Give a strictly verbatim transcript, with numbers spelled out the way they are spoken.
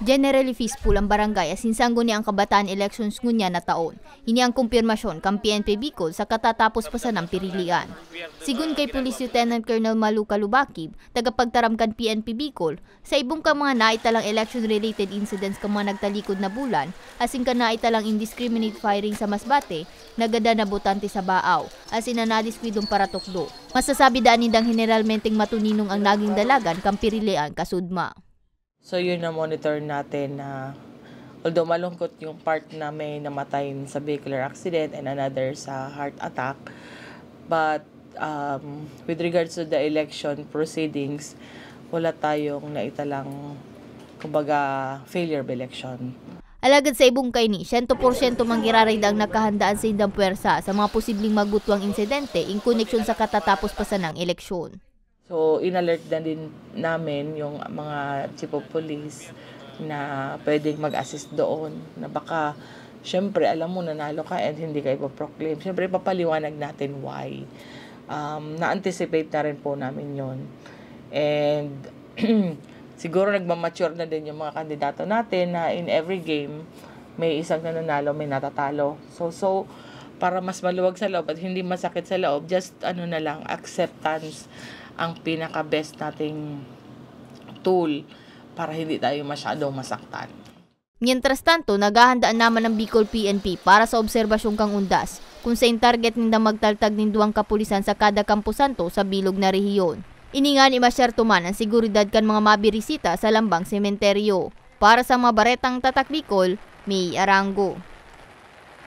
Generally peaceful ang barangay asin sangguni ang kabataan elections ngunyan na taon. Ini ang kumpirmasyon kan P N P Bicol sa katatapos pa sanang pirilian. Sigon kay Police Lieutenant Colonel Malu Kalubakib, tagapagtaram kan P N P Bicol, sa ibong kan mga naitalang election-related incidents kan mga nagtalikod na bulan, asin kan naitalang indiscriminate firing sa Masbate, nagadan na botante sa baaw, asin na nadiskwidong paratukdo. Masasabi daan nindang heneralmenteng matuninong ang naging dalagan kan pirilian kasudma. So yun na monitor natin na although malungkot yung part na may namatay sa vehicular accident and another sa heart attack, but um, with regards to the election proceedings, wala tayong naitalang, kumbaga, failure of election. Alagad sa ibong kaini, siyento porsyento man giraray daang nakahandaan sa indang puwersa sa mga posibleng magutwang insidente in koneksyon sa katatapos pa sanang eleksyon. So, inalert na din namin yung mga chief of police na pwedeng mag-assist doon na baka, syempre, alam mo, nanalo ka and hindi ka ipoproclaim. Syempre, ipapaliwanag natin why. Um, na-anticipate na rin po namin yon. And siguro nagmamature na din yung mga kandidato natin na in every game, may isang nananalo, may natatalo. So, so para mas maluwag sa loob at hindi masakit sa loob, just ano na lang, acceptance ang pinaka-best nating tool para hindi tayo masyadong masaktan. Mientras tanto, naghahandaan naman ang Bicol P N P para sa obserbasyon kan undas, kun sain target ninda magtaltag nin duwang kapulisan sa kada kamposanto sa bilog na rehiyon. Ini ngani masyerto man ang seguridad kan mga mabirisita sa lambang sementeryo. Para sa mga baretang Tatak Bicol, May Arango.